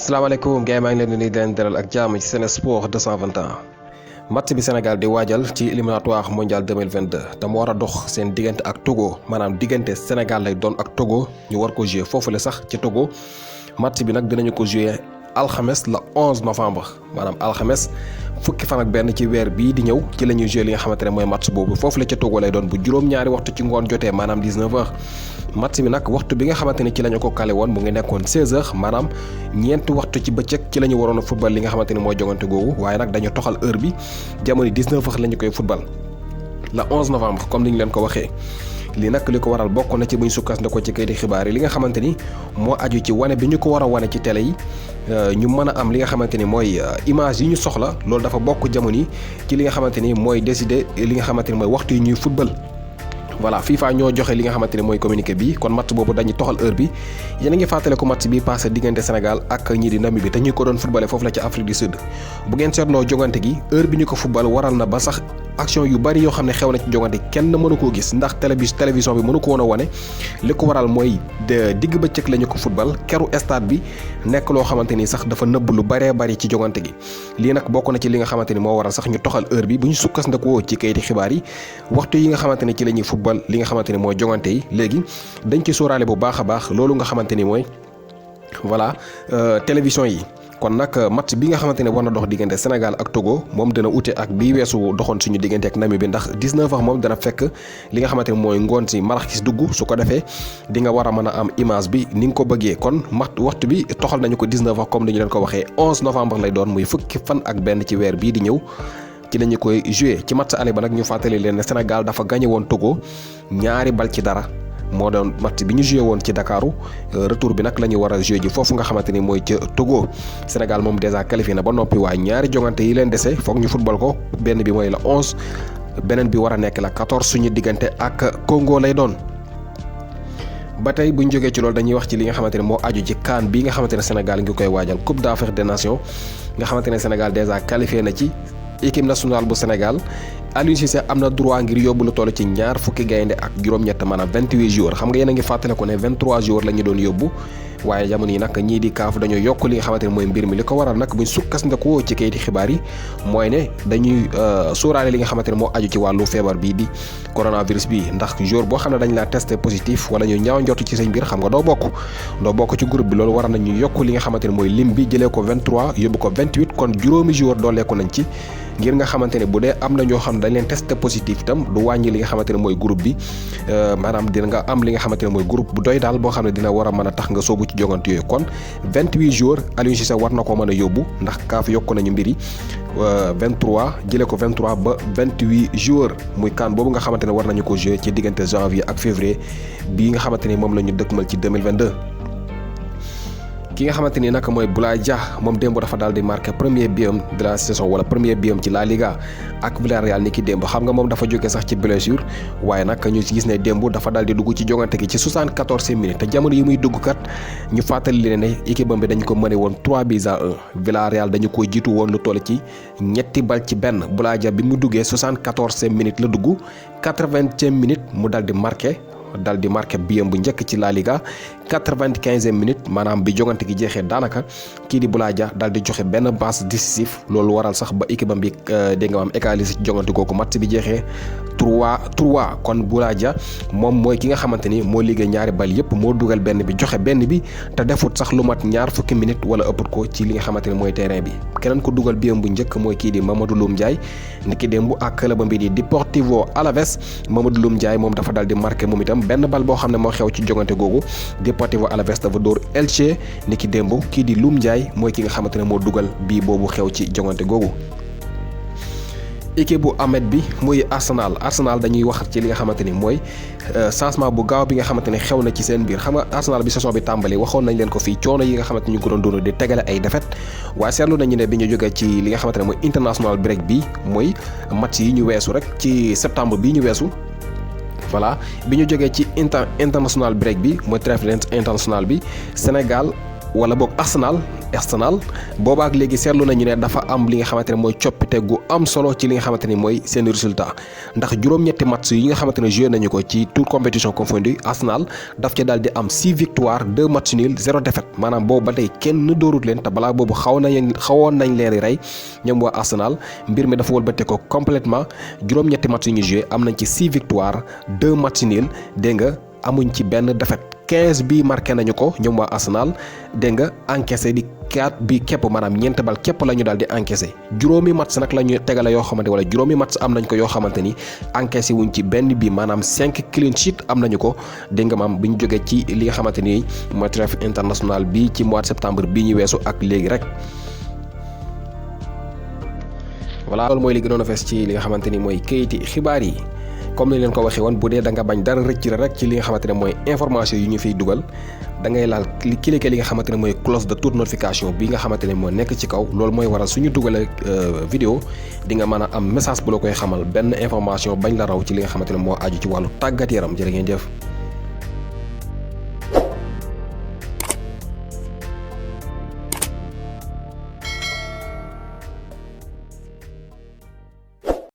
salaamaaleykum gars yi maa ngi leen di nuyu di leen dalal ak jàmm ci Sen Sport 221 match bi Sénégal di waajal ci éliminatoire mondial 2022 te mu war a dox seen diggante ak Togo maanaam diggante Sénégal lay doon ak Togo ñu war ko jouer foofu la sax ci Togo match bi nag dinañu ko jouer alxames la 11 novembre maanaam alxames fukki fan ak benn ci weer bii di ñëw ci la ñuy jouer li nga xamante ne mooy match boobu foofu la ca Togo lay doon bu juróom-ñaari waxtu ci ngoon jotee maanaam 19h match bi nag waxtu bi nga xamante ni ci la ñu ko kale woon mu ngi nekkoon 16h maanaam ñeenti waxtu ci bëccëg ci la ñu waroon a football li nga xamante ni mooy jongante googu waaye nag dañu toxal heure bi jamono 19h la ñu koy football la 11 novembre comme ni ñu leen ko waxee. lii nag li ko waral bokk na ci buñ sukkandiku ci kayiti xibaar yi li nga xamante ni moo aju ci wane bi ñu ko war a wane ci télé yi ñu mën a am li nga xamante ni mooy image yi ñu soxla loolu dafa bokk jamono yi ci li nga xamante ni mooy décider li nga xamante ni mooy waxtu yi ñuy football. voilà FIFA ñoo joxe li nga xamante ni mooy communiqué bi kon match boobu dañuy toxal heure bi yéen a ngi fàttale ko match bi passé diggante Sénégal ak ñii di Namibie te ñu ko doon footballé foofu la ci Afrique du Sud bu ngeen seetloo jogante gi heure bi ñu ko football waral na ba sax action yu bari yoo xam ne xew na ci jogante kenn mënu koo gis ndax télévision bi mënu ko woon a wane li ko waral mooy digg bëccëg la ñu ko football keru stade bi nekk loo xamante ni sax dafa nëbb lu baree bari ci jogante gi lii nag bokk na ci li nga xamante ni moo waral sax ñu toxal heure bi bu ñu sukkandikoo ci kayiti xibaar yi waxtu yi nga xamante ni ci la ñuy football li nga xamante ni mooy jongante yi léegi dañ ci sóoraale bu baax a baax loolu nga xamante ni mooy voilà télévision yi kon nag match bi nga xamante ne war na dox diggante Sénégal ak Togo moom dina ute ak bii weesu doxoon suñu diggante ak Namibie ndax 19h moom dana fekk li nga xamante ne mooy ngoon si maraxis dugg su ko defee di nga war a mën a am image bi ni nga ko bëggee kon waxtu bi toxal nañu ko 19h comme ni ñu leen ko waxee 11 novembre lay doon muy fukki fan ak benn ci weer bii di ñëw ci la ñu koy joué ci match aller ba nag ñu fàttali leen ne Sénégal dafa gagné woon Togo ñaari bal ci dara moo doon match bi ñu joué woon ci Dakaru retour bi nag la ñu war a joué ji foofu nga xamante ni mooy ca Togo Sénégal moom dèjà qualifié na ba noppi waaye ñaari jongante yi leen dese foog ñu football ko benn bi mooy la 11 beneen bi war a nekk la 14 suñu diggante ak Congo lay doon. ba tey bu ñu jógee ci loolu dañuy wax ci li nga xamante ne moo aju ci CAN bi nga xamante ne Sénégal ngi koy waajal Coupe d'Afrique des Nations nga xamante ne Sénégal dèjà qualifié na ci. équipe nationale bu Sénégal Aliou Cissé am na droit ngir yóbbu lu toll ci ñaar fukki gaynde ak juróom-ñett maanaam 28 joueurs xam nga yéen a ngi fàttale ko ne 23 joueurs la ñu doon yóbbu waaye jamono yi nag ñii di CAF dañoo yokk li nga xamante ne mooy mbir mi li ko waral nag buñ sukkandikoo ci kayiti xibaar yi mooy ne dañuy sóoraale li nga xamante ne moo aju ci wàllu feebar bii di coronavirus bi ndax joueur boo xam ne dañ laa testé positif wala ñu ñaaw njort ci seen mbir xam nga doo bokk ci groupe bi loolu waral nañu yokk li nga xamante ne mooy lim bi jëlee ko 23 yóbbu ko 28 kon juróomi joueur dooleeku nañ ci ngir nga xamante ne bu dee am na ñoo xam ne dañ leen testé positif itam du wàññi li nga xamante ne mooy groupe bi maanaam dina nga am li nga xamante ne mooy groupe bu doy daal boo xam ne dina war a mën a tax nga soobu ci jogante yooyu kon 28 jours Aliou Cissé war na ko mën a yóbbu ndax CAF yokk nañu mbiri 23 jëlee ko 23 ba 28 jours muy CAN boobu nga xamante ne war nañu ko jouer ci diggante janvier ak février bii nga xamante ne moom la ñu dëkkmal ci 2022. ki nga xamante ni nag mooy Boulaye Dia moom démb dafa daal di marqué premier biam de la saison wala premier biam ci La Liga ak Villarreal ni ki démb xam nga moom dafa jóge sax ci blessure waaye nag ñu gis ne démb dafa daal di dugg ci jongante gi ci 74 minutes te jamono yi muy dugg kat ñu fàttali leen ne équipe bi dañ ko mëne woon 3-1 Villarreal dañu ko jiitu woon lu toll ci ñetti bal ci benn Boulaye Dia bi mu duggee 74 minutes la dugg 80e minute mu daal di marqué biyam bu njëkk ci La Liga 95e minute maanaam bi jogante gi jeexee daanaka kii di Boulaye Dia daal di joxe benn passe décisif loolu waral sax ba équipe bi dégg nga am égalisé ci jogante googu match bi jeexee 3-3 kon Boulaye Dia moom mooy ki nga xamante ni moo liggéey ñaari bal yëpp moo dugal benn bi joxe benn bi te defut sax lu mat ñaar fukki minute wala ëpput ko ci li nga xamante ni mooy terrain bi keneen ko dugal biyam bu njëkk mooy kii di Mamadou Loum Ndiaye niki démb ak club bi di Deportivo Alaves Mamadou Loum Ndiaye moom dafa daal di marqué moom itam benn bal boo xam ne moo xew ci jogante googu Deportivo Alaves dafa dóor Elche niki démb kii di Loum Ndiaye mooy ki nga xamante ne moo dugal bii boobu xew ci jogante googu. équipe bu Ahmed bi muy Arsenal dañuy wax ci li nga xamante ni mooy changement bu gaaw bi nga xamante ne xew na ci seen biir xam nga Arsenal bi saison bi tàmbali waxoon nañ leen ko fii coono yi nga xamante ni ñu ko doon dund di tegale ay défaite waaye seetlu nañu ne bi ñu jógee ci li nga xamante ne mooy international break bi mooy match yi ñu weesu rek ci septembre bii ñu weesu. voilà bi ñu jógee ci international break bi mooy trêve international bi Sénégal wala boog Arsenal boobaak léegi seetlu nañu ne dafa am li nga xamante ne mooy coppite gu am solo ci li nga xamante ni mooy seen résultat ndax juróom-ñetti match yi nga xamante ne joué nañu ko ci toute compétition confondue Arsenal daf ca daal di am 6 victoires 2 matchs nuls 0 défaite maanaam boobu ba tey kenn dóorut leen te balaa boobu xawoon nañ leen rey ñoom waa Arsenal mbir mi dafa wëlbate ko complètement juróom-ñetti match yi ñu joué am nañ ci 6 victoires 2 matchs nuls dégg nga amuñ ci benn défaite 15 bi marqué nañu ko ñoom waa Arsenal dégg nga encaissé di 4 bi képp maanaam ñeent bal képp la ñu daal di encaissé juróomi match nag la ñu tegale yoo xamante wala juróomi match am nañ ko yoo xamante ni encaissé wuñ ci benn bi maanaam 5 clean sheet am nañu ko dégg nga maam bi ñu jógee ci li nga xamante ni mooy trêve international bi ci mois de septembre bii ñu weesu ak léegi rek. voilà loolu mooy li gënoon a fees ci li nga xamante ni mooy kayiti xibaar yi. comme ni leen ko waxee woon bu dee da nga bañ dara rëcc la rek ci li nga xamante ne mooy information yi ñu fiy dugal da ngay laal cliquer li nga xamante ne mooy cloche de toute notification bi nga xamante ne moo nekk ci kaw loolu mooy waral suñu dugalee vidéo di nga mën a am message bu la koy xamal benn information bañ la raw ci li nga xamante ne moo aju ci wàllu tàggat yaram jërë ngeen jëf.